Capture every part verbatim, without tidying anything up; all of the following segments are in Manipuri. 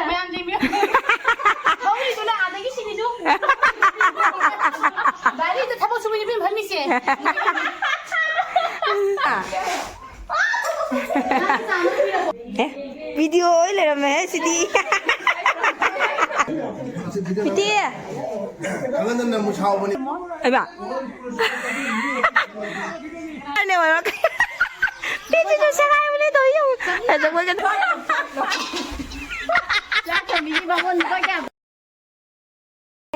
ꯃꯌꯥꯝ ꯌꯦꯡꯕꯤꯌꯨ꯫ ꯊꯧꯔꯤꯗꯨꯅ ꯑꯥꯗꯒꯤ ꯁꯤꯅꯤꯗꯨ꯫ ꯒꯥꯔꯤꯗ ꯊꯕꯛ ꯁꯨꯕ ꯅꯨꯄꯤ ꯑꯃ ꯐꯝꯃꯤꯁꯦ꯫ ꯑꯦ, ꯚꯤꯗꯤꯑꯣ ꯑꯣꯏ ꯂꯩꯔꯝꯃꯦ ꯁꯤꯗꯤ꯫ ꯄꯤꯇꯤ꯫ ꯑꯃꯅ ꯑꯃꯨꯛ ꯁꯥꯎꯕꯅꯤ꯫ ꯑꯩꯕ꯫ ꯑꯅꯦ ꯑꯣꯏꯔꯣ꯫ ꯄꯤꯇꯤꯗꯨ ꯁꯦꯒꯥꯏꯕꯅꯦ ꯇꯧꯔꯤ ꯌꯦꯡꯉꯨ꯫ ꯑꯗ ꯃꯣꯏꯒ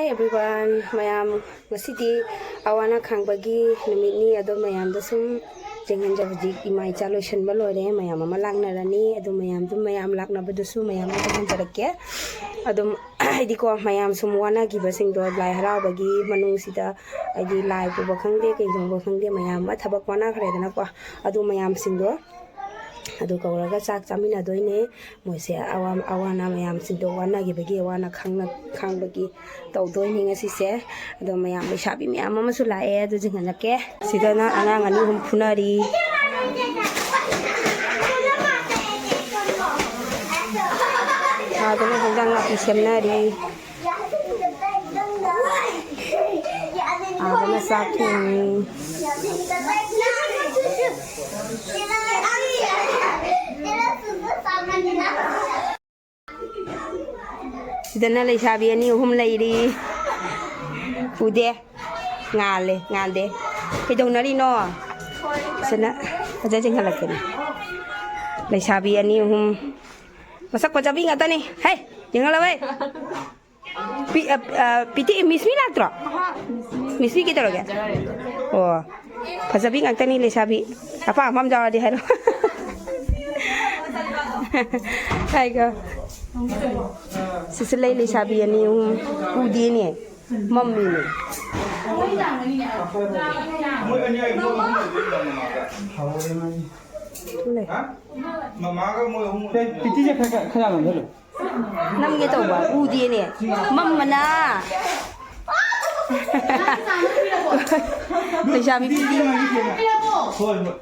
Hi everyone, ꯃꯌꯥꯝ ꯉꯁꯤꯗꯤ ꯑꯋꯥ ꯑꯅꯥ ꯈꯥꯡꯕꯒꯤ ꯅꯨꯃꯤꯠꯅꯤ꯫ ꯑꯗꯣ ꯃꯌꯥꯝꯗ ꯁꯨꯝ ꯌꯦꯡꯍꯟꯖꯕ꯫ ꯍꯧꯖꯤꯛ ꯏꯃꯥ ꯏꯆꯥ ꯂꯣꯏꯁꯟꯕ ꯂꯣꯏꯔꯦ, ꯃꯌꯥꯝ ꯑꯃ ꯂꯥꯛꯅꯔꯅꯤ꯫ ꯑꯗꯨ ꯃꯌꯥꯝꯗꯨ ꯃꯌꯥꯝ ꯂꯥꯛꯅꯕꯗꯨꯁꯨ ꯃꯌꯥꯝ ꯑꯃ ꯌꯦꯡꯍꯟꯖꯔꯛꯀꯦ꯫ ꯑꯗꯨꯝ ꯍꯥꯏꯗꯤꯀꯣ, ꯃꯌꯥꯝ ꯁꯨꯝ ꯋꯥꯅꯈꯤꯕꯁꯤꯡꯗꯣ ꯂꯥꯏ ꯍꯔꯥꯎꯕꯒꯤ ꯃꯅꯨꯡꯁꯤꯗ ꯍꯥꯏꯗꯤ ꯂꯥꯏ ꯄꯨꯕ ꯈꯪꯗꯦ, ꯀꯩ ꯇꯧꯕ ꯈꯪꯗꯦ, ꯃꯌꯥꯝ ꯑꯃ ꯊꯕꯛ ꯋꯥꯅꯈ꯭ꯔꯦꯗꯅꯀꯣ꯫ ꯑꯗꯨ ꯃꯌꯥꯝꯁꯤꯡꯗꯣ ꯑꯗꯨ ꯀꯧꯔꯒ ꯆꯥꯛ ꯆꯥꯃꯤꯟꯅꯗꯣꯏꯅꯦ꯫ ꯃꯣꯏꯁꯦ ꯑꯋꯥ-, ꯑꯋꯥ ꯑꯅꯥ ꯃꯌꯥꯝꯁꯤꯡꯗꯣ ꯋꯥꯅꯈꯤꯕꯒꯤ, ꯑꯋꯥ ꯑꯅꯥ ꯈꯪꯅ-, ꯈꯥꯡꯕꯒꯤ ꯇꯧꯗꯣꯏꯅꯦ ꯉꯁꯤꯁꯦ꯫ ꯑꯗꯣ ꯃꯌꯥꯝ ꯂꯩꯁꯥꯕꯤ ꯃꯌꯥꯝ ꯑꯃꯁꯨ ꯂꯥꯛꯑꯦ, ꯑꯗꯨ ꯆꯤꯡꯍꯜꯂꯛꯀꯦ꯫ ꯁꯤꯗꯅ ꯑꯉꯥꯡ ꯑꯅꯤ ꯑꯍꯨꯝ ꯐꯨꯅꯔꯤ꯫ ꯑꯥꯗꯅ ꯍꯦꯟꯖꯥꯡ ꯅꯥꯄꯤ ꯁꯦꯝꯅꯔꯤ꯫ ꯑꯥꯗꯅ ꯆꯥꯛ ꯊꯣꯡꯉꯤ꯫ ꯁꯤꯗꯅ ꯂꯩꯁꯥꯕꯤ ꯑꯅꯤ ꯑꯍꯨꯝ ꯂꯩꯔꯤ꯫ ꯎꯗꯦ꯫ ꯉꯥꯜꯂꯦ, ꯉꯥꯟꯗꯦ꯫ ꯀꯩꯗꯧꯅꯔꯤꯅꯣ? ꯁꯤꯅ ꯐꯖ ꯆꯤꯡꯈꯠꯂꯛꯀꯅꯤ꯫ ꯂꯩꯁꯥꯕꯤ ꯑꯅꯤ ꯑꯍꯨꯝ꯫ ꯃꯁꯛ ꯐꯖꯕꯤ ꯉꯥꯛꯇꯅꯤ꯫ ꯍꯦ, ꯌꯦꯡꯍꯜꯂꯣꯍꯦ꯫ ꯄꯤ-, ꯑ, ꯑ, ꯄꯤꯇꯤ, ꯃꯤꯁ ꯃꯤ ꯂꯥꯛꯇ꯭ꯔꯣ? ꯃꯤꯁ ꯃꯤ ꯀꯩꯗꯧꯔꯒꯦ? ꯑꯣ, ꯐꯖꯕꯤ ꯉꯥꯛꯇꯅꯤ ꯂꯩꯁꯥꯕꯤ꯫ ꯑꯄꯥꯝꯕ ꯑꯃ ꯌꯥꯎꯔꯗꯤ ꯍꯥꯏꯔꯣ꯫ ꯍꯥꯏꯒꯣ꯫ ꯁꯤꯁꯨ ꯂꯩ, ꯂꯩꯁꯥꯕꯤ ꯑꯅꯤ ꯑꯍꯨꯝ ꯎꯗꯦꯅꯦ꯫ ꯃꯝꯃꯤꯅꯦ꯫ ꯂꯩ꯫ ꯃꯃꯥꯒ ꯃꯣꯏ ꯑꯍꯨꯝ꯫ ꯄꯤꯇꯤꯁꯦ ꯈꯔ, ꯈꯔ, ꯈꯔ ꯌꯥꯝ ꯅꯝꯁꯤꯜꯂꯨ꯫ ꯅꯝꯒꯦ ꯇꯧꯕ, ꯎꯗꯦꯅꯦ꯫ ꯃꯝꯕꯅ꯫ ꯂꯩꯁꯥꯕꯤ ꯄꯤꯇꯤ꯫ ꯍꯣꯏ, ꯍꯣꯏ꯫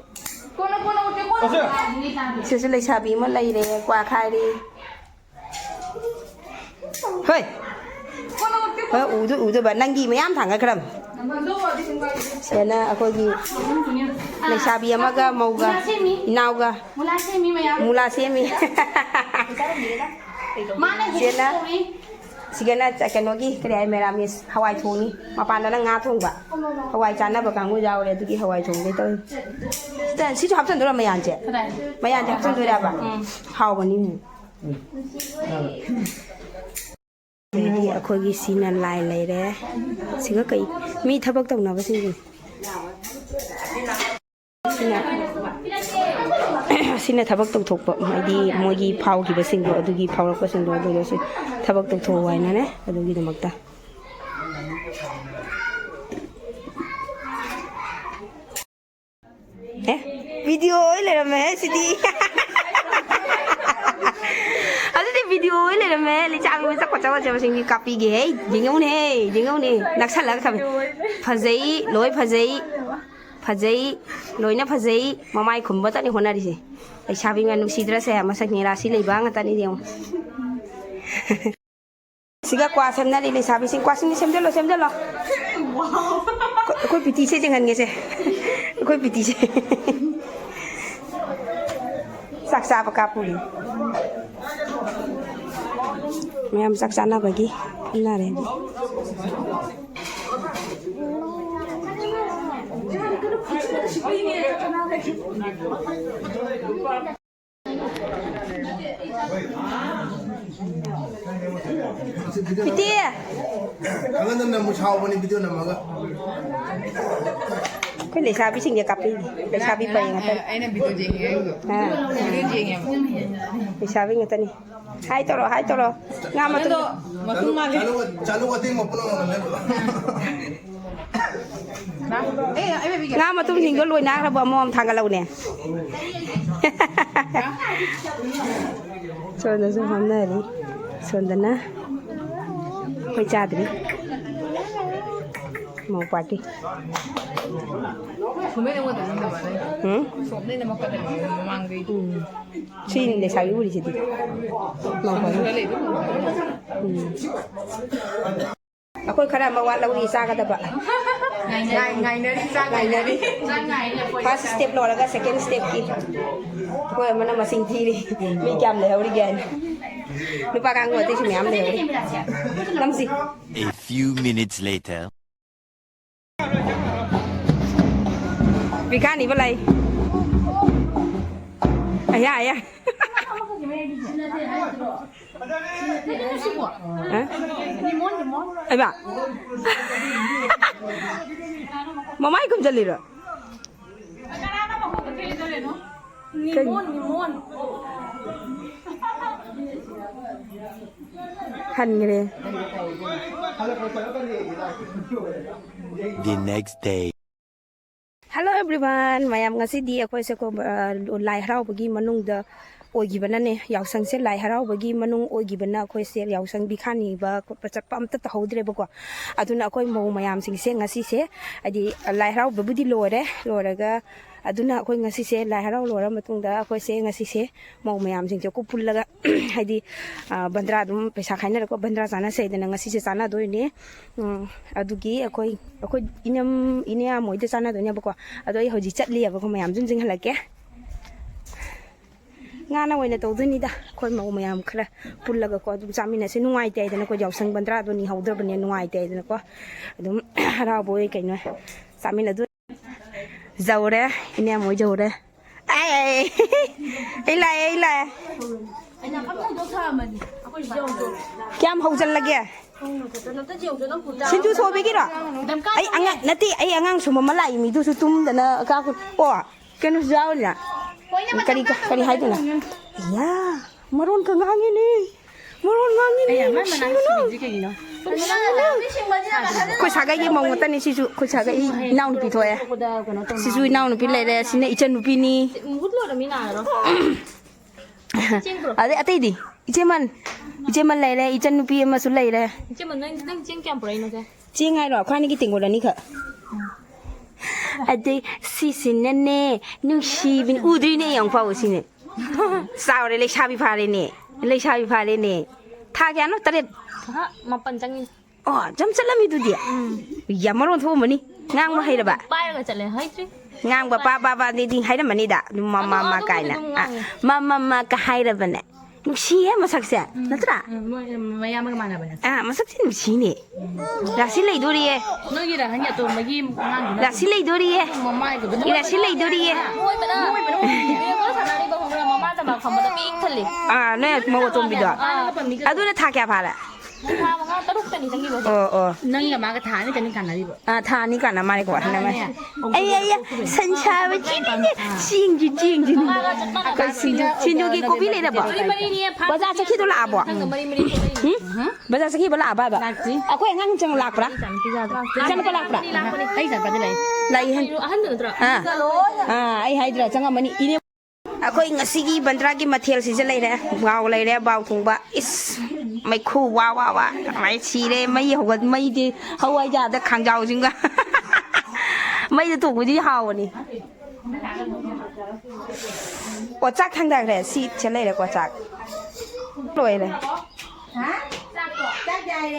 ꯁꯤꯁꯨ ꯂꯩꯁꯥꯕꯤ ꯑꯃ ꯂꯩꯔꯦ, ꯀ꯭ꯋꯥ ꯈꯥꯏꯔꯤ꯫ ꯍꯣꯏ꯫ ꯍꯣꯏ, ꯎꯗ-, ꯎꯗꯕ꯫ ꯅꯪꯒꯤ ꯃꯌꯥꯝ ꯊꯥꯡꯒꯠꯈ꯭ꯔꯕ꯫ ꯁꯤꯗꯅ ꯑꯩꯈꯣꯏꯒꯤ ꯂꯩꯁꯥꯕꯤ ꯑꯃꯒ ꯃꯧꯒ ꯏꯅꯥꯎꯒ ꯃꯨꯂꯥ ꯁꯦꯝꯃꯤ꯫ ꯁꯤꯗꯅ ꯁꯤꯒꯅ ꯆ-, ꯀꯩꯅꯣꯒꯤ, ꯀꯔꯤ ꯍꯥꯏ, ꯃꯦꯔꯥꯃꯤꯁ ꯍꯋꯥꯏ ꯊꯣꯡꯉꯤ꯫ ꯃꯄꯥꯟꯗꯅ ꯉꯥ ꯊꯣꯡꯕ꯫ ꯍꯋꯥꯏ ꯆꯥꯅꯕ ꯀꯥꯡꯕꯨ ꯌꯥꯎꯔꯦ, ꯑꯗꯨꯒꯤ ꯍꯋꯥꯏ ꯊꯣꯡꯗꯣꯏ ꯇꯧꯔꯤ꯫ ꯁꯤꯗ, ꯁꯤꯁꯨ ꯍꯥꯞꯆꯤꯟꯗꯣꯏꯔꯣ ꯃꯌꯥꯟꯁꯦ? ꯀꯗꯥꯏ? ꯃꯌꯥꯟꯁꯦ ꯍꯥꯞꯆꯤꯟꯗꯣꯏꯔꯕ? ꯎꯝ꯫ ꯍꯥꯎꯕꯅꯤ꯫ ꯑꯗꯒꯤ ꯑꯩꯈꯣꯏꯒꯤ ꯁꯤꯅ ꯂꯥꯏ ꯂꯩꯔꯦ꯫ ꯁꯤꯒ ꯀꯩ, ꯃꯤ ꯊꯕꯛ ꯇꯧꯅꯕꯁꯤꯡꯁꯦ꯫ ꯁꯤꯅ, ꯁꯤꯅ ꯊꯕꯛ ꯇꯧꯊꯣꯛꯄ, ꯍꯥꯏꯗꯤ ꯃꯣꯏꯒꯤ ꯐꯥꯎꯈꯤꯕꯁꯤꯡꯗꯣ, ꯑꯗꯨꯒꯤ ꯐꯥꯎꯔꯛꯄꯁꯤꯡꯗꯣ, ꯑꯗꯨꯗꯣ ꯁꯤ ꯊꯕꯛ ꯇꯧꯊꯣꯛꯑꯣ ꯍꯥꯏꯅꯅꯦ, ꯑꯗꯨꯒꯤꯗꯃꯛꯇ꯫ ꯑꯦ, ꯚꯤꯗꯤꯑꯣ ꯑꯣꯏ ꯂꯩꯔꯝꯃꯦꯍꯦ ꯁꯤꯗꯤ꯫ ꯑꯗꯨꯗꯤ ꯚꯤꯗꯤꯑꯣ ꯑꯣꯏ ꯂꯩꯔꯝꯃꯦ꯫ ꯂꯩꯆꯥꯕꯤ ꯃꯁꯛ ꯐꯖ ꯐꯖꯕꯁꯤꯡꯗꯤ ꯀꯥꯞꯄꯤꯒꯦꯍꯦ꯫ ꯌꯦꯡꯉꯧꯅꯦꯍꯦ, ꯌꯦꯡꯉꯧꯅꯦ꯫ ꯅꯛꯁꯜꯂꯒ ꯊꯝꯃꯦ꯫ ꯐꯖꯩ, ꯂꯣꯏ ꯐꯖꯩ꯫ ꯐꯖꯩ, ꯂꯣꯏꯅ ꯐꯖꯩ꯫ ꯃꯃꯥꯏ ꯈꯨꯝꯕꯇꯅꯤ ꯍꯣꯠꯅꯔꯤꯁꯦ꯫ ꯂꯩꯁꯥꯕꯤ ꯃꯌꯥꯝ ꯅꯨꯡꯁꯤꯗ꯭ꯔꯁꯦ? ꯃꯁꯛ ꯅꯦꯔꯥꯁꯤ ꯂꯩꯕ ꯉꯥꯛꯇꯅꯤ ꯌꯦꯡꯉꯨ꯫ ꯁꯤꯒ ꯀ꯭ꯋꯥ ꯁꯦꯝꯅꯔꯤ ꯂꯩꯁꯥꯕꯤꯁꯤꯡ꯫ ꯀ꯭ꯋꯥꯁꯤꯡꯁꯦ ꯁꯦꯝꯖꯜꯂꯣ, ꯁꯦꯝꯖꯜꯂꯣ꯫ ꯑꯩꯈꯣꯏ, ꯑꯩꯈꯣꯏ ꯄꯤꯇꯤꯁꯦ ꯌꯦꯡꯍꯟꯒꯦꯁꯦ꯫ ꯑꯩꯈꯣꯏ ꯄꯤꯇꯤꯁꯦ꯫ ꯆꯥꯛ ꯆꯥꯕ ꯀꯥꯞꯄꯨꯔꯤ꯫ ꯃꯌꯥꯝ ꯆꯥꯛ ꯆꯥꯅꯕꯒꯤ ꯏꯟꯅꯔꯦ꯫ ꯄꯤꯇꯤ! ꯑꯉꯥꯡꯗ ꯅꯝꯕ ꯁꯥꯎꯕꯅꯤ ꯚꯤꯗꯤꯑꯣ ꯅꯝꯃꯒ꯫ ꯑꯩꯈꯣꯏ ꯂꯩꯁꯥꯕꯤꯁꯤꯡꯁꯦ ꯀꯥꯞꯄꯤꯔꯤ꯫ ꯂꯩꯁꯥꯕꯤ ꯄꯔꯦꯡ ꯉꯥꯛꯇꯅꯤ꯫ ꯑꯩꯅ ꯚꯤꯗꯤꯑꯣ ꯌꯦꯡꯉꯦ ꯑꯩꯁꯨ꯫ ꯑꯥ꯫ ꯚꯤꯗꯤꯑꯣ ꯌꯦꯡꯉꯦꯕ꯫ ꯂꯩꯁꯥꯕꯤ ꯉꯥꯛꯇꯅꯤ꯫ ꯍꯥꯏ ꯇꯧꯔꯣ, ꯍꯥꯏ ꯇꯧꯔꯣ꯫ ꯉꯥ ꯃꯇꯨꯝ꯫ ꯑꯗꯣ ꯃꯇꯨꯝ ꯃꯥꯜꯂꯤ꯫ ꯆꯥꯅꯨ, ꯆꯥꯅꯨ ꯀꯇꯦꯡ ꯃꯄꯨꯟ ꯑꯃ ꯅꯝꯃꯦꯕ꯫ ꯉꯥ ꯃꯇꯨꯝꯁꯤꯡꯗꯣ ꯂꯣꯏ ꯅꯥꯈ꯭ꯔꯕ ꯑꯃꯃꯝ ꯊꯥꯡꯒꯠꯂꯛꯎꯅꯦ꯫ ꯁꯣꯝꯗꯁꯨ ꯍꯥꯞꯅꯔꯤ꯫ ꯁꯣꯝꯗꯅ ꯑꯩꯈꯣꯏ ꯆꯥꯗ꯭ꯔꯤ꯫ ꯃꯧ ꯄꯥꯔꯇꯤ꯫ ꯁꯨꯃꯥꯏꯅ ꯑꯩꯉꯣꯟꯗ ꯅꯝꯗꯕ ꯅꯪ꯫ ꯎꯝ? ꯁꯣꯝꯗꯩꯅ ꯃꯈꯥꯗ ꯃꯃꯥꯡꯗꯩ꯫ ꯎꯝ꯫ ꯁꯤ ꯂꯩꯁꯥꯕꯤ ꯎꯔꯤꯁꯤꯗꯤ꯫ ꯃꯧ ꯄꯥꯔꯇꯤ꯫ ꯁꯤꯗ ꯂꯩꯕ ꯎꯝ꯫ ꯑꯩꯈꯣꯏ ꯈꯔ ꯑꯃ ꯋꯥꯠꯍꯧꯔꯤ ꯆꯥꯒꯗꯕ꯫ ꯉꯥꯏ-, ꯉꯥꯏꯅꯔꯤ ꯆꯥꯛ ꯉꯥꯏꯅꯔꯤ꯫ ꯉꯥꯏꯅꯔꯤ꯫ ꯆꯥꯛ ꯉꯥꯏ ꯂꯩ꯫ First step ꯂꯣꯏꯔꯒ second stepꯀꯤ꯫ ꯑꯩꯈꯣꯏ ꯑꯃꯅ ꯃꯁꯤꯡ ꯊꯤꯔꯤ꯫ ꯃꯤ ꯀꯌꯥꯝ ꯂꯩꯍꯧꯔꯤꯒꯦ ꯍꯥꯏꯅ꯫ ꯅꯨꯄꯥ ꯀꯥꯡꯕꯨ ꯑꯇꯩꯁꯨ ꯃꯌꯥꯝ ꯂꯩꯍꯧꯔꯤ꯫ ꯅꯝꯁꯤ꯫ A few minutes later. ꯕꯤꯈꯥꯅꯤꯕ ꯂꯥꯛꯏ꯫ ꯑꯌꯥ, ꯑꯌꯥ꯫ ꯍꯥ? ꯑꯩꯕ꯫ ꯃꯃꯥꯏ ꯈꯨꯝꯖꯜꯂꯤꯔꯣ? ꯀꯩ? ꯍꯟꯈ꯭ꯔꯦ꯫ The next day. Hello everyone, ꯃꯌꯥꯝ, ꯉꯁꯤꯗꯤ ꯑꯩꯈꯣꯏꯁꯦ ꯀꯣ-, ꯑ, ꯂꯥꯏ ꯍꯔꯥꯎꯕꯒꯤ ꯃꯅꯨꯡꯗ ꯑꯣꯏꯈꯤꯕꯅꯅꯦ, ꯌꯥꯎꯁꯪꯁꯦ ꯂꯥꯏ ꯍꯔꯥꯎꯕꯒꯤ ꯃꯅꯨꯡ ꯑꯣꯏꯈꯤꯕꯅ ꯑꯩꯈꯣꯏꯁꯦ ꯌꯥꯎꯁꯪ ꯕꯤꯈꯥꯅꯤꯕ ꯈꯣꯠꯄ ꯆꯠꯄ ꯑꯝꯇ ꯇꯧꯍꯧꯗ꯭ꯔꯦꯕꯀꯣ꯫ ꯑꯗꯨꯅ ꯑꯩꯈꯣꯏ ꯃꯧ ꯃꯌꯥꯝꯁꯤꯡꯁꯦ ꯉꯁꯤꯁꯦ, ꯍꯥꯏꯗꯤ, ꯂꯥꯏ ꯍꯔꯥꯎꯕꯕꯨꯗꯤ ꯂꯣꯏꯔꯦ, ꯂꯣꯏꯔꯒ ꯑꯗꯨꯅ ꯑꯩꯈꯣꯏ ꯉꯁꯤꯁꯦ ꯂꯥꯏ ꯍꯔꯥꯎ ꯂꯣꯏꯔ ꯃꯇꯨꯡꯗ ꯑꯩꯈꯣꯏꯁꯦ ꯉꯁꯤꯁꯦ ꯃꯧ ꯃꯌꯥꯝꯁꯤꯡꯁꯦ ꯀꯣ ꯄꯨꯜꯂꯒ, ꯍꯥꯏꯗꯤ, ꯑ, ꯕꯟꯗ꯭ꯔꯥ ꯑꯗꯨꯝ ꯄꯩꯁꯥ ꯈꯥꯏꯅꯔꯒ ꯕꯟꯗ꯭ꯔꯥ ꯆꯥꯅꯁꯦ ꯍꯥꯏꯗꯅ ꯉꯁꯤꯁꯦ ꯆꯥꯅꯗꯣꯏꯅꯦ꯫ ꯎꯝ, ꯑꯗꯨꯒꯤ ꯑꯩꯈꯣꯏ, ꯑꯩꯈꯣꯏ ꯏꯅꯝ, ꯏꯅꯦ ꯃꯣꯏꯗ ꯆꯥꯅꯗꯣꯏꯅꯦꯕꯀꯣ꯫ ꯑꯗꯣ ꯑꯩ ꯍꯧꯖꯤꯛ ꯆꯠꯂꯤꯑꯕꯀꯣ, ꯃꯌꯥꯝꯁꯨ ꯌꯦꯡꯍꯜꯂꯛꯀꯦ꯫ ꯉꯥꯅ ꯑꯣꯏꯅ ꯇꯧꯗꯣꯏꯅꯤꯗ, ꯑꯩꯈꯣꯏ ꯃꯧ ꯃꯌꯥꯝ ꯈꯔ ꯄꯨꯜꯂꯒꯀꯣ ꯑꯗꯨꯝ ꯆꯥꯃꯤꯟꯅꯁꯦ꯫ ꯅꯨꯡꯉꯥꯏꯇꯦ ꯍꯥꯏꯗꯅꯀꯣ, ꯌꯥꯎꯁꯪ ꯕꯟꯗ꯭ꯔꯥꯗꯣ ꯅꯤꯍꯧꯗ꯭ꯔꯕꯅꯦ, ꯅꯨꯡꯉꯥꯏꯇꯦ ꯍꯥꯏꯗꯅꯀꯣ꯫ ꯑꯗꯨꯝ ꯍꯔꯥꯎꯕ ꯑꯣꯏ ꯀꯩꯅꯣ ꯆꯥꯃꯤꯟꯅꯗꯣꯏ꯫ ꯌꯧꯔꯦ, ꯏꯅꯦ ꯃꯣꯏ ꯌꯧꯔꯦ꯫ ꯑꯦ, ꯑꯩ ꯂꯥꯛꯑꯦ, ꯑꯩ ꯂꯥꯛꯑꯦ꯫ ꯀꯌꯥꯝ ꯍꯧꯖꯤꯜꯂꯒꯦ? ꯁꯤꯡꯖꯨ ꯁꯨꯕꯤꯒꯤꯔꯣ? ꯑꯩ ꯑꯉꯥꯡ ꯅꯠꯇꯦ, ꯑꯩ ꯑꯉꯥꯡ ꯁꯨꯝꯕ ꯑꯃ ꯂꯥꯛꯏ, ꯃꯤꯗꯨꯁꯨ ꯇꯨꯝꯗꯅ ꯀꯥ-, ꯑꯣ, ꯀꯩꯅꯣꯁꯨ ꯌꯥꯎꯔꯤꯅ꯫ ꯀꯔꯤ, ꯀꯔꯤ ꯍꯥꯏꯗꯣꯏꯅꯣ? ꯏꯌꯥ, ꯃꯔꯣꯟ ꯈꯪ ꯉꯥꯡꯉꯤꯅꯦ꯫ ꯃꯔꯣꯟ ꯉꯥꯡꯉꯤꯅꯦ, ꯑꯩ ꯑꯃ ꯃꯅꯥꯛ ꯅꯨꯡꯁꯤꯕꯅ꯫ ꯁꯤꯡꯕꯤꯁꯤ ꯀꯩꯒꯤꯅꯣ? ꯑꯩꯈꯣꯏ ꯁꯥꯒꯩꯒꯤ ꯃꯧ ꯉꯥꯛꯇꯅꯤ ꯁꯤꯁꯨ, ꯑꯩꯈꯣꯏ ꯁꯥꯒꯩ ꯏꯅꯥꯎꯅꯨꯄꯤ ꯊꯣꯛꯑꯦ꯫ ꯁꯤꯁꯨ ꯏꯅꯥꯎꯅꯨꯄꯤ ꯂꯩꯔꯦ, ꯁꯤꯅ ꯏꯆꯟꯅꯨꯄꯤꯅꯤ꯫ ꯑꯗꯩ ꯑꯇꯩꯗꯤ? ꯏꯆꯦꯃꯟ, ꯏꯆꯦꯃꯟ ꯂꯩꯔꯦ, ꯏꯆꯟꯅꯨꯄꯤ ꯑꯃꯁꯨ ꯂꯩꯔꯦ꯫ ꯏꯆꯦꯃꯟ, ꯅꯪ, ꯅꯪ ꯆꯦꯡ ꯀꯌꯥꯝ ꯄꯨꯔꯛꯏꯅꯣ ꯁꯦ? ꯆꯦꯡ ꯍꯥꯏꯔꯣ? ꯑꯩꯈꯣꯏ ꯑꯅꯤꯒꯤ ꯇꯦꯡꯀꯣꯠ ꯑꯅꯤꯈꯛ꯫ ꯑꯗꯩ ꯁꯤꯁꯤꯅꯅꯦ, ꯅꯨꯡꯁꯤꯕꯤꯅꯤ꯫ ꯎꯗ꯭ꯔꯤꯅꯦ, ꯌꯦꯡꯉꯨ ꯄꯥꯎ ꯁꯤꯅꯦ꯫ ꯆꯥꯎꯔꯦ, ꯂꯩꯁꯥꯕꯤ ꯐꯥꯔꯦꯅꯦ꯫ ꯂꯩꯁꯥꯕꯤ ꯐꯥꯔꯦꯅꯦ꯫ ꯊꯥ ꯀꯌꯥꯅꯣ? ꯇꯔꯦꯠ? ꯑꯍ, ꯃꯥꯄꯟ ꯆꯪꯉꯤꯅꯦ꯫ ꯑꯣ, ꯌꯥꯝ ꯆꯠꯂꯝꯃꯤꯗꯨꯗꯤ꯫ ꯎꯝ꯫ ꯌꯥꯝ ꯃꯔꯣꯟ ꯊꯣꯛꯑꯝꯃꯅꯤ꯫ ꯉꯥꯡꯕ ꯍꯩꯔꯕ? ꯄꯥꯏꯔꯒ ꯆꯠꯂꯦ, ꯍꯩꯇ꯭ꯔꯤ꯫ ꯉꯥꯡꯕ ꯄꯥ ꯄꯥ ꯄꯥꯗꯤ ꯍꯥꯏꯔꯝꯃꯅꯤꯗ꯫ ꯑꯗꯨꯝ ꯃꯥ ꯑꯗꯨ, ꯃꯥ ꯃꯥ ꯑꯗꯨꯕꯨꯗꯤ ꯀꯥꯏꯅ꯫ ꯑꯗꯨꯝ ꯑꯥ, ꯉꯥꯡꯉꯦ꯫ ꯃꯥ ꯃꯥ ꯃꯥ ꯀ ꯍꯥꯏꯔꯕꯅꯦ꯫ ꯅꯨꯡꯁꯤꯌꯦ ꯃꯁꯛꯁꯦ, ꯎꯝ꯫ ꯅꯠꯇ꯭ꯔꯥ? ꯎꯝ, ꯃꯣꯏ, ꯎꯝ, ꯃꯌꯥꯝꯕꯒ ꯃꯥꯟꯅꯕꯅꯦ꯫ ꯑꯥ, ꯃꯁꯛꯁꯦ ꯅꯨꯡꯁꯤꯅꯦ꯫ ꯔꯥꯁꯤ ꯂꯩꯗꯣꯔꯤꯌꯦ꯫ ꯅꯣꯏꯒꯤ ꯔꯥꯍꯟꯒꯤ ꯑꯇꯣꯝꯕꯒꯤ ꯑꯉꯥꯡꯗꯨꯅ ꯔꯥꯁꯤ ꯂꯩꯗꯣꯔꯤꯌꯦ꯫ ꯃꯃꯥꯏꯗꯨꯗ ꯔꯥꯁꯤ ꯂꯩꯗꯣꯔꯤꯌꯦ꯫ ꯃꯣꯏꯕꯅ ꯃꯣꯏꯕꯅ ꯃꯃꯥ ꯆꯃꯥ ꯐꯝꯕꯗ ꯄꯤꯛ ꯊꯜꯂꯤ꯫ ꯑꯥ, ꯅꯣꯏ ꯃꯧ ꯑꯇꯣꯝꯕꯤꯗꯣ꯫ ꯑꯥ꯫ ꯑꯗꯨꯅ ꯊꯥ ꯀꯌꯥ ꯐꯥꯔꯦ? ꯊꯥ ꯃꯉꯥ, ꯇꯔꯨꯛꯇꯅꯤ ꯆꯪꯈꯤꯕ꯫ ꯑꯣ, ꯑꯣ꯫ ꯅꯪꯒ ꯃꯥꯒ ꯊꯥ ꯑꯅꯤꯇꯅꯤ ꯀꯥꯟꯅꯔꯤꯕ꯫ ꯑꯥ, ꯊꯥ ꯑꯅꯤ ꯀꯥꯟꯅ ꯃꯥꯜꯂꯦꯀꯣ, ꯍꯟꯗꯛ ꯃꯥꯅꯦ꯫ ꯃꯥꯁꯦ꯫ ꯑꯩ, ꯑꯩ, ꯑꯩ, ꯁꯟꯁꯥꯕ ꯆꯤꯅꯤꯅꯦ꯫ ꯑꯥ꯫ ꯆꯦꯡꯁꯤ, ꯆꯦꯡꯁꯤꯅꯦ꯫ ꯃꯥꯒ ꯆꯞ ꯃꯥꯟꯅꯕ꯫ ꯑꯩꯈꯣꯏ ꯁꯤꯡꯖꯨ, ꯁꯤꯡꯖꯨꯒꯤ ꯀꯣꯕꯤ ꯂꯩꯔꯕꯣ? ꯃꯔꯤ ꯃꯔꯤ ꯐꯥ-, ꯕꯖꯥꯔ ꯆꯠꯈꯤꯗꯣ ꯂꯥꯛꯑꯕꯣ? ꯅꯪꯒ ꯃꯔꯤ ꯃꯔꯤ ꯊꯣꯛꯂꯛꯏꯅꯦ꯫ ꯎꯝ? ꯕꯖꯥꯔ ꯆꯠꯈꯤꯕ ꯂꯥꯛꯑꯕꯕ? ꯂꯥꯛꯇ꯭ꯔꯤ꯫ ꯑꯩꯈꯣꯏ ꯑꯉꯥꯡ ꯆꯪ ꯂꯥꯛꯄ꯭ꯔꯥ? ꯏꯆꯥꯅꯨꯄꯤ ꯂꯥꯛꯇ꯭ꯔꯥ? ꯂꯥꯛꯄꯅꯤ, ꯂꯥꯛꯄꯅꯤ꯫ ꯑꯩ ꯏꯆꯥꯅꯨꯄꯥꯗꯤ ꯂꯥꯛꯏ꯫ ꯂꯥꯛꯏ꯫ ꯑꯍꯟꯗꯨ ꯅꯠꯇ꯭ꯔꯣ? ꯑꯥ꯫ ꯑꯥ, ꯑꯩ ꯍꯥꯏꯗ꯭ꯔꯥ, ꯆꯪꯉꯝꯃꯅꯤ꯫ ꯏꯅꯦ ꯑꯩꯈꯣꯏ ꯉꯁꯤꯒꯤ ꯕꯟꯗ꯭ꯔꯥꯒꯤ ꯃꯊꯦꯜꯁꯤꯁꯨ ꯂꯩꯔꯦ꯫ ꯉꯥꯎ ꯂꯩꯔꯦ, ꯕꯥꯎ ꯊꯣꯡꯕ꯫ ꯏꯁ, ꯃꯩꯈꯨ ꯋꯥ ꯋꯥ ꯋꯥ꯫ ꯃꯩ ꯁꯤꯔꯦ, ꯃꯩ ꯍꯧꯒꯠ-, ꯃꯩꯗꯤ ꯍꯋꯥꯏꯖꯥꯔꯗ ꯈꯥꯡꯖꯥꯎꯁꯤꯡꯒ꯫ ꯃꯩꯗ ꯊꯣꯡꯕꯗꯤ ꯍꯥꯎꯕꯅꯤ꯫ ꯑꯣ, ꯆꯥꯛ ꯊꯥꯡꯗꯈ꯭ꯔꯦ꯫ ꯁꯤ, ꯁꯤ ꯂꯩꯔꯦꯀꯣ, ꯆꯥꯛ꯫ ꯂꯣꯏꯔꯦ꯫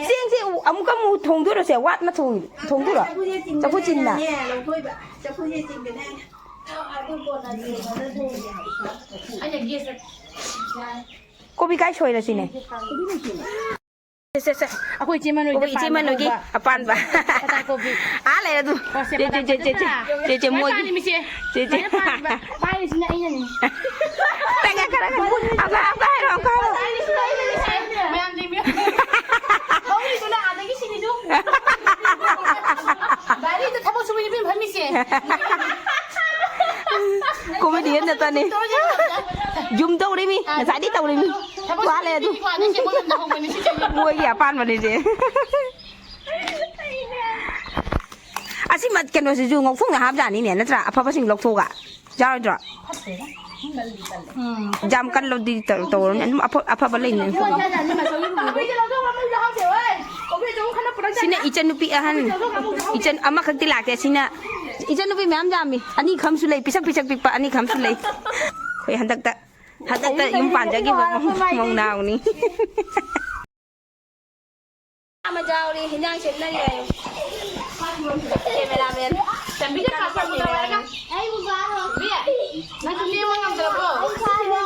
ꯆꯦꯡꯁꯦ ꯑꯃꯨꯛꯀ ꯑꯃꯨꯛ ꯊꯣꯡꯗꯣꯏꯔꯣ ꯁꯦ? ꯋꯥꯠꯅ ꯊꯣꯡ-, ꯊꯣꯡꯗꯣꯏꯔꯣ? ꯆꯐꯨ ꯆꯤꯟꯅ? ꯆꯐꯨ ꯆꯤꯟꯅ꯫ ꯀꯣꯕꯤ ꯀꯥꯏ ꯁꯣꯏꯔꯁꯤꯅꯦ? ꯁꯦ, ꯁꯦ, ꯁꯦ꯫ ꯑꯩꯈꯣꯏ ꯏꯆꯦ ꯃꯅꯣꯏꯗ ꯑꯩꯈꯣꯏ ꯏꯆꯦ ꯄꯥꯟꯕ ꯃꯅꯣꯏꯒꯤ ꯍꯧꯕ ꯑꯄꯥꯟꯕ꯫ ꯄꯇꯥ ꯀꯣꯕꯤ꯫ ꯑꯥ, ꯂꯩꯔꯦ ꯑꯗꯨ꯫ ꯑꯣ, ꯁꯦ, ꯆꯦ, ꯆꯦ, ꯄꯇꯥ ꯆꯦ, ꯀꯣꯕꯤ ꯆꯦ, ꯅꯠꯇ꯭ꯔꯥ? ꯆꯦ, ꯆꯦ, ꯃꯣꯏꯒꯤ꯫ ꯃꯥꯅꯤ, ꯃꯤꯁꯦ꯫ ꯆꯦ, ꯆꯦ꯫ ꯁꯨꯃꯥꯏꯅ ꯄꯥꯟꯕ꯫ ꯄꯥꯏꯔꯤꯁꯤꯅ ꯑꯩꯅꯅꯤ꯫ ꯇꯪꯒꯥ ꯈꯔ ꯈꯔ꯫ ꯑꯃꯨꯛꯀ, ꯑꯃꯨꯛꯀ ꯍꯥꯏꯔꯣ, ꯑꯃꯨꯛꯀ ꯍꯥꯏꯔꯣ꯫ ꯄꯥꯏꯔꯤꯁꯤꯅ ꯑꯩꯅꯅꯤ, ꯁꯦ꯫ ꯃꯌꯥꯝ ꯌꯦꯡꯕꯤꯌꯨ꯫ ꯍꯧꯔꯤꯗꯨꯅ ꯑꯥꯗꯒꯤ ꯁꯤꯅꯤꯗꯨ꯫ ꯒꯥꯔꯤꯗ ꯊꯕꯛ ꯁꯨꯕ ꯅꯨꯄꯤ ꯑꯃ ꯐꯝꯃꯤꯁꯦ꯫ ꯀꯣꯃꯦꯗꯤꯌꯟ ꯅꯠꯇꯅꯤ꯫ ꯖꯨꯝ ꯇꯧꯔꯤꯃꯤ, ꯉꯁꯥꯏꯗꯩ ꯇꯧꯔꯤꯃꯤ꯫ ꯊꯕꯛ ꯋꯥꯠꯂꯦ ꯑꯗꯨ꯫ ꯁꯨꯕ ꯅꯨꯄꯤ ꯃꯥꯟꯅꯁꯦ, ꯃꯣꯏ ꯌꯨꯝꯗ ꯍꯧꯕ ꯃꯤꯁꯤꯡꯁꯦ꯫ ꯃꯣꯏꯒꯤ ꯑꯄꯥꯟꯕꯅꯤꯁꯦ꯫ ꯑꯁꯤ ꯃ-, ꯀꯩꯅꯣꯁꯤꯁꯨ ꯉꯧꯊꯣꯛꯅ ꯍꯥꯞꯖꯥꯠꯅꯤꯅꯦ, ꯅꯠꯇ꯭ꯔꯥ? ꯑꯐꯕꯁꯤꯡ ꯂꯧꯊꯣꯛꯑꯒ꯫ ꯌꯥꯔꯣꯏꯗ꯭ꯔꯣ? ꯎꯝ꯫ ꯌꯥꯝ ꯀꯜꯂꯗꯤ ꯇꯧ-, ꯇꯧꯔꯅꯤ꯫ ꯑꯗꯨꯝ ꯑꯐ-, ꯑꯐꯕ ꯂꯩꯅꯤ꯫ ꯀꯣꯕꯤꯁꯦ ꯂꯧꯊꯣꯛ, ꯀꯣꯕꯤꯁꯦ ꯂꯧꯊꯣꯛ, ꯀꯣꯕꯤꯁꯦ ꯂꯧꯊꯣꯛ꯫ ꯁꯤꯅ ꯏꯆꯟꯅꯨꯄꯤ ꯑꯍꯟ, ꯏꯆꯟ ꯑꯃꯈꯛꯇꯤ ꯂꯥꯛꯇꯦ꯫ ꯁꯤꯅ ꯏꯆꯟꯅꯨꯄꯤ ꯃꯌꯥꯝ ꯌꯥꯝꯃꯤ, ꯑꯅꯤ ꯈꯝꯁꯨ ꯂꯩ, ꯄꯤꯁꯛ ꯄꯤꯁꯛ ꯄꯤꯛꯄ ꯑꯅꯤ ꯈꯝꯁꯨ ꯂꯩ꯫ ꯑꯩꯈꯣꯏ ꯍꯟꯗꯛꯇ, ꯍꯟꯗꯛꯇ ꯌꯨꯝ ꯄꯥꯟꯖꯈꯤꯕ ꯃꯧ-, ꯃꯧꯅꯥꯎꯅꯤ꯫ ꯑꯃ ꯌꯥꯎꯔꯤ, ꯍꯤꯟꯖꯥꯡ ꯁꯦꯝꯅꯔꯤ ꯍꯥꯏꯌꯨ꯫ ꯀꯦꯃꯦꯔꯥꯃꯦꯟ꯫ ꯆꯟꯕꯤꯒ ꯀꯥꯞꯄ ꯀꯦꯃꯦꯔꯥꯃꯦꯟ꯫ ꯕꯤ, ꯅꯪꯁꯨ ꯂꯦꯡꯕ ꯉꯝꯗ꯭ꯔꯕꯣ?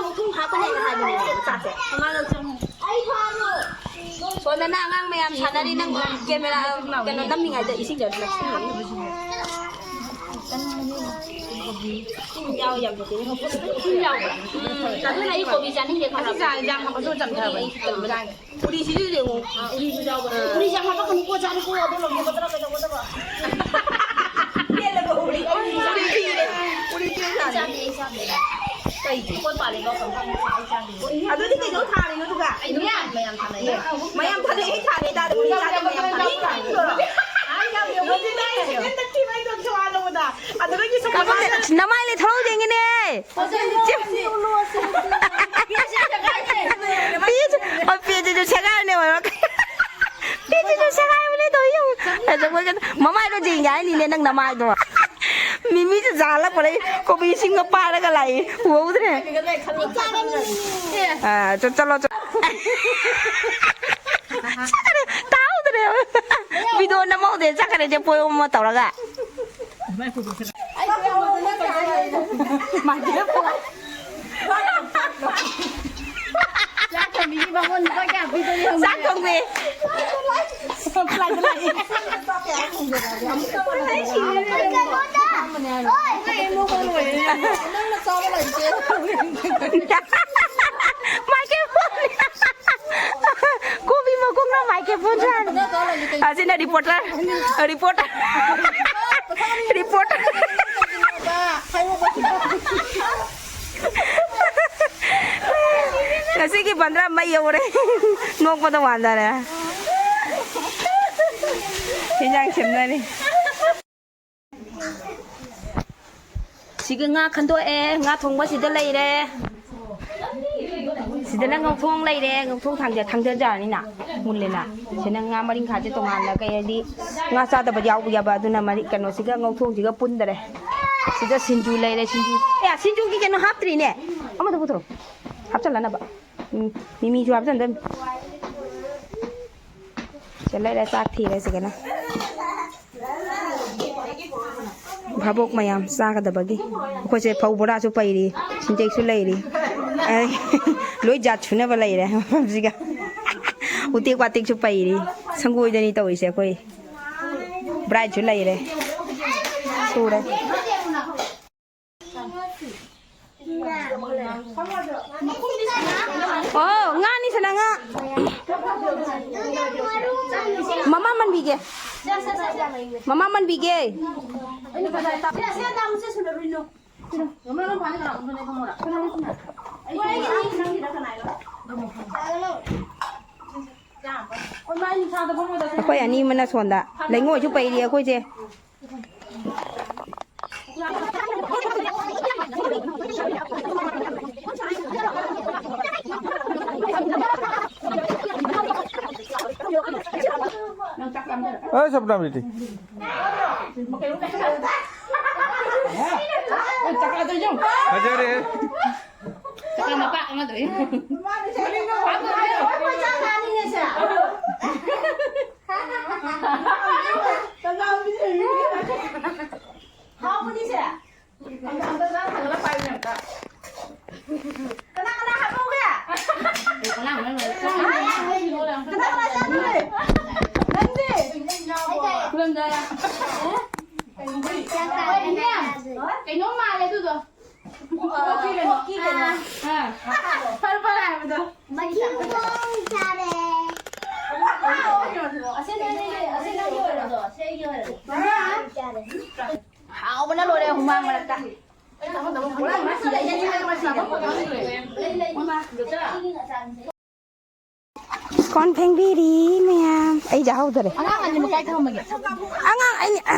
ꯃꯊꯨꯝ ꯍꯥꯞꯀꯅꯦꯅ ꯍꯥꯏꯕꯅꯦ ꯆꯥꯛꯁꯦ꯫ ꯃꯃꯥ ꯂꯧ ꯆꯪꯉꯨ꯫ ꯁꯣꯝꯗꯅ ꯑꯉꯥꯡ ꯃꯌꯥꯝ ꯁꯥꯟꯅꯔꯤ, ꯅꯪ ꯀꯦꯃꯦꯔꯥ ꯀꯩꯅꯣ ꯅꯝꯃꯤꯉꯩꯗ ꯏꯁꯤꯡ ꯆꯠꯂꯛꯁꯤꯟꯅꯔꯤ꯫ ꯏꯁꯤꯡ ꯌꯥꯎꯕ꯭ꯔꯥ? ꯎꯝ, ꯑꯗꯨꯅ ꯑꯩ ꯀꯣꯕꯤ ꯆꯥꯅꯤꯡꯗꯦ ꯈꯪꯉꯕ? ꯏꯟꯖꯥꯡ ꯍꯥꯄꯁꯨ ꯆꯝꯊꯕꯅꯤ꯫ ꯑꯩ ꯇꯟꯕ ꯖꯥꯠꯅꯤ꯫ ꯎꯔꯤꯁꯤꯁꯨ ꯌꯦꯡꯉꯣ꯫ ꯎꯔꯤꯁꯨ ꯌꯥꯎꯕ꯭ꯔꯥ? ꯎꯔꯤꯁꯦ ꯌꯥꯝ ꯍꯥꯄꯛꯀꯅꯨꯀꯣ, ꯆꯥꯅꯤꯀꯣ, ꯑꯗꯨ ꯂꯧꯊꯣꯛꯀꯗ꯭ꯔꯥ ꯀꯩꯗꯧꯒꯗꯕ? ꯄꯦꯜꯂꯕ ꯎꯔꯤ꯫ ꯎꯔꯤ ꯄꯤꯔꯦ꯫ ꯎꯔꯤ ꯄꯤꯔꯦ ꯆꯥꯅꯤ꯫ ꯀꯩꯒꯤ? ꯄꯣꯠ ꯄꯥꯜꯂꯤꯕ ꯀꯝꯄꯥꯅꯤ ꯑꯩ ꯆꯥꯗꯦ꯫ ꯑꯗꯨꯗꯤ ꯀꯩꯗꯧ ꯊꯥꯔꯤꯅꯣ ꯑꯗꯨꯒ? ꯑꯩꯅꯦ ꯃꯌꯥꯝ ꯊꯥꯅꯩꯌꯦ꯫ ꯃꯌꯥꯝ ꯊꯥꯅꯩ, ꯑꯩ ꯊꯥꯅꯩ ꯇꯥꯗ ꯎꯔꯤ ꯆꯥꯗꯦ, ꯃꯌꯥꯝ ꯊꯥꯅꯩ꯫ ꯑꯗꯨꯗꯤ ꯑꯩ ꯍꯟꯗꯛꯀꯤ ꯑꯩ ꯗꯣꯛꯇꯔ ꯋꯥꯠꯂꯕꯗ꯫ ꯑꯗꯨꯗꯒꯤ ꯁꯨꯝ ꯅꯃꯥꯏ ꯂꯩꯊꯧ ꯌꯦꯡꯉꯤꯅꯦ꯫ ꯄꯦꯁꯦ, ꯑꯣ, ꯄꯦꯁꯤꯁꯨ ꯁꯦꯒꯥꯏꯔꯅꯦ ꯑꯣꯏꯔꯣ꯫ ꯄꯦꯁꯤꯁꯨ ꯁꯦꯒꯥꯏꯕꯅꯦ ꯇꯧꯔꯤ ꯌꯦꯡꯉꯨ꯫ ꯑꯗ ꯃꯣꯏꯒ ꯃꯃꯥꯏꯗꯣ ꯌꯦꯡꯒꯦ ꯍꯥꯏꯅꯤꯅꯦ ꯅꯪ ꯅꯃꯥꯏꯗꯣ꯫ ꯃꯤꯃꯤꯁꯦ ꯖꯥꯜꯂ ꯄꯨꯔꯛꯏ꯫ ꯀꯣꯕꯤ ꯁꯤꯡꯒ ꯄꯥꯏꯔꯒ ꯂꯥꯛꯏ꯫ ꯎꯍꯧꯗ꯭ꯔꯦ꯫ ꯑꯥ, ꯆꯠ-, ꯆꯠꯂꯣ, ꯆꯠꯂꯣ꯫ ꯆꯠꯈ꯭ꯔꯦ꯫ ꯇꯥꯍꯧꯗ꯭ꯔꯦ꯫ ꯚꯤꯗꯤꯑꯣ ꯅꯝꯍꯧꯗꯦ꯫ ꯆꯠꯈ꯭ꯔꯦ ꯆꯦ ꯄꯣꯌꯣꯝ ꯑꯃ ꯇꯧꯔꯒ꯫ ꯆꯥꯛ ꯊꯣꯡꯕꯤ꯫ ꯃꯥꯏꯀ꯭ꯔꯣꯐꯣꯟ꯫ ꯀꯣꯕꯤ ꯃꯈꯣꯡꯅ ꯃꯥꯏꯀ꯭ꯔꯣꯐꯣꯟ ꯁꯥꯔꯦ꯫ ꯑꯁꯤꯅ ꯔꯤꯄꯣꯔꯇꯔ, ꯔꯤꯄꯣꯔꯇꯔ, ꯔꯤꯄꯣꯔꯇꯔ꯫ ꯉꯁꯤꯒꯤ ꯕꯟꯗ꯭ꯔꯥ ꯃꯩ ꯌꯧꯔꯦ꯫ ꯅꯣꯛꯄꯗ ꯋꯥꯟꯗꯔꯦ꯫ ꯍꯤꯟꯖꯥꯡ ꯁꯦꯝꯅꯔꯤ꯫ ꯁꯤꯒ ꯉꯥ ꯈꯟꯗꯣꯛꯑꯦ, ꯉꯥ ꯊꯣꯡꯕ ꯁꯤꯗ ꯂꯩꯔꯦ꯫ ꯁꯤꯗꯅ ꯉꯧꯊꯣꯡ ꯂꯩꯔꯦ, ꯉꯧꯊꯣꯡ ꯊꯥꯡꯖ-, ꯊꯥꯡꯖꯖꯥꯔꯅꯤꯅ ꯃꯨꯜꯂꯦꯅ꯫ ꯁꯤꯅ ꯉꯥ ꯃꯔꯤꯡꯈꯥꯁꯦ ꯇꯣꯉꯥꯟꯅ, ꯀꯩ ꯍꯥꯏꯗꯤ ꯉꯥ ꯆꯥꯗꯕ ꯌꯥꯎꯕ ꯌꯥꯕ, ꯑꯗꯨꯅ ꯃꯔꯤ-, ꯀꯩꯅꯣꯁꯤꯒ ꯉꯧꯊꯣꯡꯁꯤꯒ ꯄꯨꯟꯗꯔꯦ꯫ ꯁꯤꯗ ꯁꯤꯡꯖꯨ ꯂꯩꯔꯦ, ꯁꯤꯡꯖꯨ꯫ ꯑꯦ, ꯁꯤꯡꯖꯨꯒꯤ ꯀꯩꯅꯣ ꯍꯥꯞꯇ꯭ꯔꯤꯅꯦ꯫ ꯑꯃꯗ ꯄꯨꯊꯣꯔꯛꯑꯣ꯫ ꯍꯥꯞꯆꯜꯂꯅꯕ꯫ ꯎꯝ, ꯃꯤꯃꯤꯁꯨ ꯍꯥꯞꯆꯟꯗꯣꯏꯅꯤ꯫ ꯁꯤ ꯂꯩꯔꯦ, ꯆꯥꯛ ꯊꯤꯔꯦ ꯁꯤꯒꯅ꯫ ꯚꯥꯕꯣꯛ ꯃꯌꯥꯝ ꯆꯥꯒꯗꯕꯒꯤ꯫ ꯑꯩꯈꯣꯏꯁꯦ ꯐꯧ ꯕꯣꯔꯥꯁꯨ ꯄꯩꯔꯤ, ꯁꯤꯟꯇꯦꯛꯁꯁꯨ ꯂꯩꯔꯤ꯫ ꯑꯩ ꯂꯣꯏ ꯖꯥꯠ ꯁꯨꯅꯕ ꯂꯩꯔꯦ ꯃꯐꯝꯁꯤꯒ꯫ ꯎꯇꯦꯛ ꯋꯥꯇꯦꯛꯁꯨ ꯄꯩꯔꯤ꯫ ꯁꯪꯒꯣꯏꯗꯅꯤ ꯇꯧꯔꯤꯁꯦ ꯑꯩꯈꯣꯏ꯫ ꯕ꯭ꯔꯥꯏꯠꯁꯨ ꯂꯩꯔꯦ꯫ ꯁꯨꯔꯦ꯫ ꯑꯣ, ꯉꯥꯅꯤ ꯁꯅꯥ ꯉꯥ꯫ ꯃꯃꯥ ꯃꯟꯕꯤꯒꯦ꯫ ꯃꯃꯥ ꯃꯟꯕꯤꯒꯦ꯫ ꯑꯩꯈꯣꯏ ꯑꯅꯤ ꯑꯃꯅ ꯁꯣꯝꯗ ꯂꯩꯉꯣꯏꯁꯨ ꯄꯩꯔꯤ ꯑꯩꯈꯣꯏꯁꯦ꯫ ꯑꯦ, ꯁꯞꯅꯥ ꯕꯤꯇꯤ꯫ ꯐꯖꯔꯦ꯫ ꯆꯀꯥ ꯃꯄꯥꯛ ꯑꯃ ꯇꯧꯏ꯫ ꯍꯥꯎꯕꯅꯤꯁꯦ꯫ ꯑꯝꯇ, ꯑꯝꯇ ꯆꯥ ꯊꯥꯡꯒꯠꯂ ꯄꯥꯏꯌꯨꯅꯦ ꯑꯝꯇ꯫ ꯀꯅꯥ ꯀꯅꯥ ꯍꯥꯞꯍꯧꯒꯦ? ꯀꯅꯥ ꯀꯅꯥ ꯆꯥꯗꯣꯏꯅꯣ? ꯅꯪꯗꯤ? ꯈꯨꯔꯨꯝꯖꯔꯦ꯫ ꯀꯩꯅꯣꯝ ꯃꯥꯜꯂꯦ ꯑꯗꯨꯗꯣ꯫ ꯑꯣꯀꯤ ꯀꯩꯅꯣ? ꯑꯣꯀꯤ ꯀꯩꯅꯣ? ꯑꯥ꯫ ꯐꯔ ꯐꯔ ꯍꯥꯏꯕꯗꯣ꯫ ꯃꯊꯤ ꯃꯊꯣꯡ ꯆꯥꯔꯦ꯫ ꯑꯁꯤ ꯅꯪꯒꯤ, ꯑꯁꯤ ꯅꯪꯒꯤ ꯑꯣꯏꯔꯗꯣ, ꯑꯁꯤ ꯑꯩꯒꯤ ꯑꯣꯏꯔꯗꯣ꯫ ꯆꯥꯔꯦ꯫ ꯍꯥꯎꯕꯅ ꯂꯣꯏꯔꯦ, ꯍꯨꯃꯥꯡ ꯃꯔꯛꯇ꯫ ꯀꯣꯟ ꯐꯦꯡꯕꯤꯔꯤ ꯃꯌꯥꯝ꯫ ꯑꯩ ꯆꯥꯍꯧꯗꯔꯦ꯫ ꯑꯉꯥꯡ ꯑꯅꯤꯃꯛ ꯀꯥꯏ ꯊꯝꯃꯒꯦ? ꯑꯉꯥꯡ ꯑꯩ, ꯑ,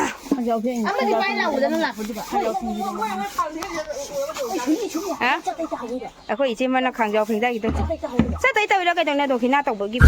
ꯑꯃꯗꯤ ꯄꯥꯏ ꯂꯥꯛꯎꯗꯅ ꯂꯥꯛꯄꯗꯨꯕ꯫ ꯍꯥ? ꯑꯩꯈꯣꯏ ꯏꯆꯦ ꯑꯃꯅ ꯈꯥꯡꯖꯥꯎ ꯐꯦꯡꯊꯈꯤꯗꯣꯏ꯫ ꯆꯠꯇꯩ ꯇꯧꯔꯤꯔꯣ ꯀꯩꯗꯧꯅꯦ? ꯑꯗꯣ ꯍꯤꯅꯥ ꯇꯧꯕꯒꯤ꯫